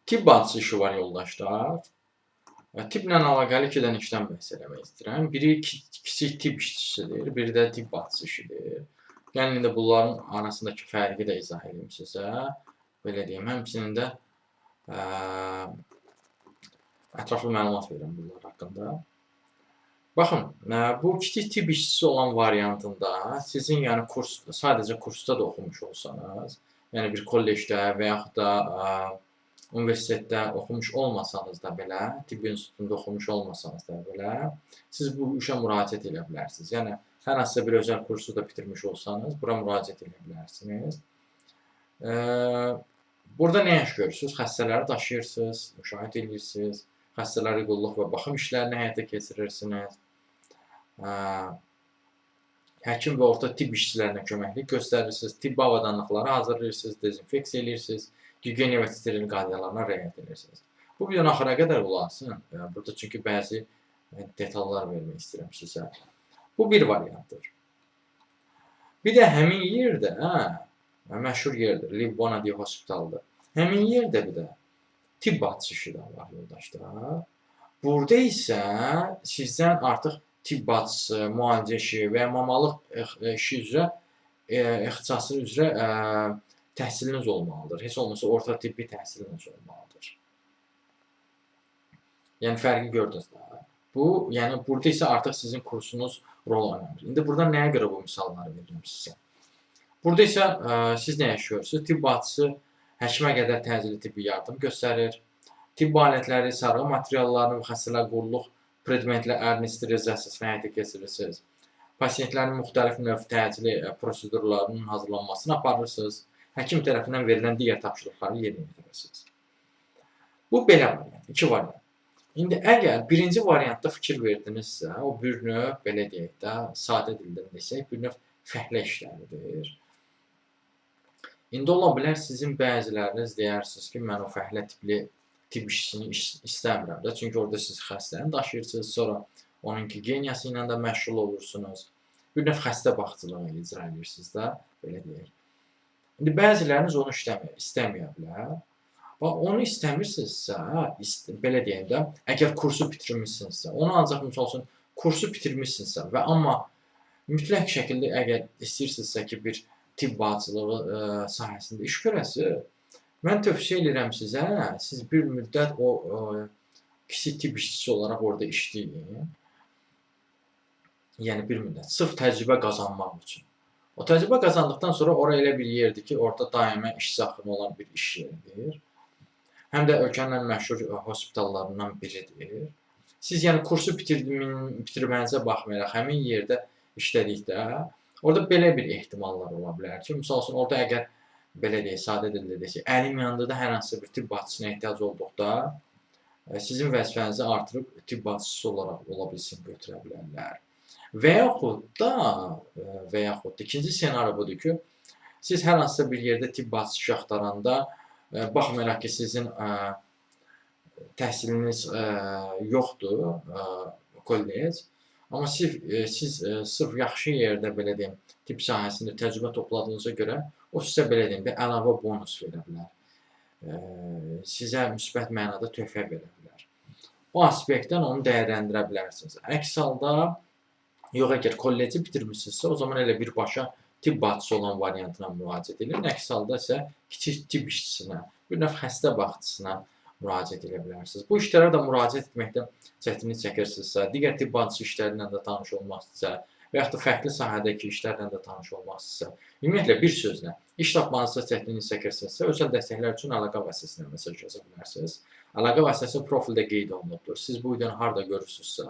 Tibb bacısı işi var yoldaşlar. Tibblə əlaqəli iki dənə işdən bəhs eləmək istəyirəm. Biri kiçik tibb işçisidir, biri də tibb bacısı işidir. Gəlin indi bunların arasındakı fərqi də izah edeyim sizə. Belə deyim, həmçinin də ətraflı məlumat verirəm bunlar haqqında. Baxın, bu kiçik tibb işçisi olan variantında sizin yəni kurs, sadəcə kursda da oxumuş olsanız, yəni bir kollecdə və yaxud da universitetdə oxumuş olmasanız da belə, tibb institutunda oxumuş olmasanız da belə, siz bu işə müraciət edə bilərsiniz. Yəni hər hansısa bir özəl kursu da bitirmiş olsanız, bura müraciət edə bilərsiniz. Burada nə iş görürsünüz? Xəstələri daşıyırsınız, müşahidə edirsiniz, xəstələrə qulluq və baxım işlərini həyata keçirirsiniz. Həkim və orta tibb işçilərinə köməklik göstərirsiniz, tibbi avadanlıqları hazırlayırsınız, dezinfeksiya edirsiniz, gigiyena və steril qaydalarına riayət edirsiniz. Bu videonun axıra qədər qulaq asın. Burada çünki bəzi detallar vermək istəyirəm sizə. Bu bir variantdır. Bir də həmin yerdə, məşhur yerdir, Liv Bonadi Hospitaldır. Həmin yerdə bir də tibb bacısı işi də var yoldaşlar. Burada isə sizdən artıq tibb bacısı, müalicə işi və ya mamalıq işi üzrə, ixtisası üzrə təhsiliniz olmalıdır. Heç olmasa orta tibbi təhsiliniz olmalıdır. Yəni fərqi gördünüz də. Bu, yəni burada isə artıq sizin kursunuz rol oynamır. İndi burada nəyə görə bu misalları verirəm sizə? Burada isə siz nə yaşayırsınız? Tibb bacısı həkimə qədər təcili tibbi yardım göstərir. Tibb alətləri, sarğı materiallarını və xəstələr qulluq predmetlərinin sterilizasiyasını həyata keçirirsiniz. Pasientlərin müxtəlif növ təcili prosedurlarının hazırlanmasını aparırsınız. Həkim tərəfindən verilən digər tapşırıqları yerinə yetirirsiniz. Bu belə variant, iki variant. İndi əgər birinci variantda fikir verdinizsə, o bir növ, belə deyək də, sadə dildən desək, bir növ fəhlə işləridir. İndi ola bilər sizin bəziləriniz deyərsiniz ki, mən o fəhlə tipli tibb işçisini istəmirəm də. Çünki orada siz xəstəni daşıyırsınız, sonra onun gigiyenası ilə də məşğul olursunuz. Bir növ xəstə baxıcılığı icra edirsiniz də, belə deyək. İndi bəziləriniz onu istəməyə bilər. Bax, onu istəmirsinizsə, belə deyim də, əgər kursu bitirmişsinizsə, onu ancaq misal üçün kursu bitirmişsinizsə və amma mütləq şəkildə əgər istəyirsinizsə ki, bir tibb bacılığı sahəsində iş görəsiniz, mən tövsiyə edirəm sizə, siz bir müddət o kiçik tibb işçisi olaraq orada işləyin. Yəni bir müddət, sırf təcrübə qazanmaq üçün. O təcrübə qazandıqdan sonra ora elə bir yerdir ki, orada daima işçi axını olan bir iş yeridir. Həm də ölkənin ən məşhur hospitallarından biridir. Siz yəni kursu bitirməyinizə baxmayaraq həmin yerdə işlədikdə orada belə bir ehtimallar ola bilər ki, misal üçün orada əgər belə deyək, sadə dildə desək, əlim yanında da hər hansısa bir tibb bacısına ehtiyac olduqda sizin vəzifənizi artırıb tibb bacısı olaraq ola bilsin götürə bilərlər. Və yaxud da ikinci senaryo budur ki, siz hər hansısa bir yerdə tibb bacısı axtaranda baxmayaraq ki, sizin təhsiliniz yoxdur, kollec, amma siz sırf yaxşı yerdə, belə deyim, tibb sahəsində təcrübə topladığınıza görə o sizə, belə deyim də, əlavə bonus verə bilər. Sizə müsbət mənada töhfə verə bilər. O aspektdən onu dəyərləndirə bilərsiniz. Əks halda, yox, əgər kolleci bitirmişsinizsə, o zaman elə birbaşa tibb bacısı olan variantına müraciət edin. Əks halda isə kiçik tibb işçisinə, bir növ xəstə baxıcısına müraciət edə bilərsiniz. Bu işlərə də müraciət etməkdə çətinlik çəkirsinizsə, digər tibb bacısı işləri ilə də tanış olmaq istəyirsə və yaxud da fərqli sahədəki işlərlə də tanış olmaq istəyirsə, ümumiyyətlə bir sözlə iş tapmanızda çətinlik çəkirsinizsə, özəl dəstəklər üçün əlaqə vasitəsilə mesaj yaza bilərsiniz. Əlaqə vasitəsi profildə qeyd olunubdur. Siz bu videonu harda görürsünüzsə,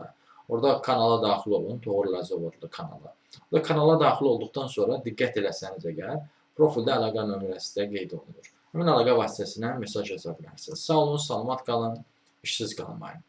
orada kanala daxil olun, Toğrul Ləzov adlı kanala. Orada kanala daxil olduqdan sonra diqqət eləsəniz əgər, profildə əlaqə nömrəsi də qeyd olunur. Həmin əlaqə vasitəsinə mesaj yaza bilərsiniz. Sağ olun, salamat qalın, işsiz qalmayın.